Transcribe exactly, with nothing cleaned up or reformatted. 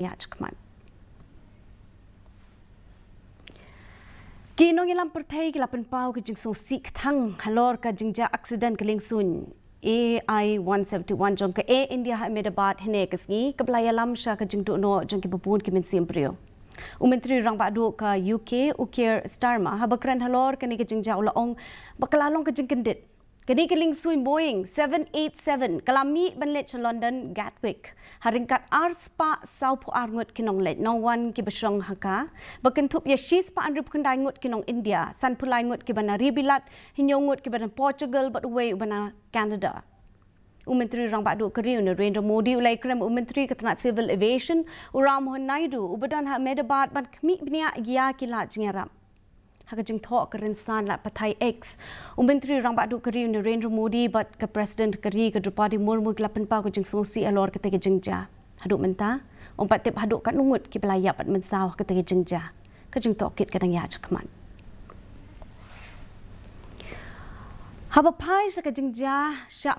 ïa chakmat. Ki nongïalam pyrthei ki la pynpaw ka jingsngewsih kthang halor ka jingjia aksiden ka liengsuiñ A I one seventy-one jong ka Air India ha Ahmedabad hynne ka sngi, kaba la ïalam sha ka jingduh noh jong kiba bun ki mynsiem briew. U Myntri Rangbah Duh ka U K, u Keir Starmer, haba kren halor kane ka jingjia u la ong ba ka la long ka jingkyndit. Kane ka liengsuiñ Boeing seven eight seven ka la mih ban leit sha London Gatwick ha ryngkat ar spah saw phew ar ngut ki nongleit nongwan kiba shong ha ka, ba kynthup ïa shi spah hynriew phew khyndai ngut ki nong India, san phew lai ngut kiba na ri Bilat, hynñiew ngut kiba na Portugal bad uwei uba na Canada. U Myntri Rangbah Duh ka ri u Narendra Modi u la ïakren bad u Myntri ka tnat Civil Aviation u Ram Mohan Naidu uba don ha Ahmedabad ban khmih bniah ïa ki lad jingïarap. Ha ka jingthoh ka rynsan lad pathai X, u Myntri Rangbah Duh ka ri u Narendra Modi bad ka President ka ri ka Droupadi Murmu ki la pynpaw ka jingsngewsih halor kata ka jingjia. Haduh mynta ym pat tip haduh katno ngut kiba la ïap bad mynsaw ha kata ka jingjia. Ka jingtohkit ka dang ïa chakmat. Haba phai sha ka jingjia shah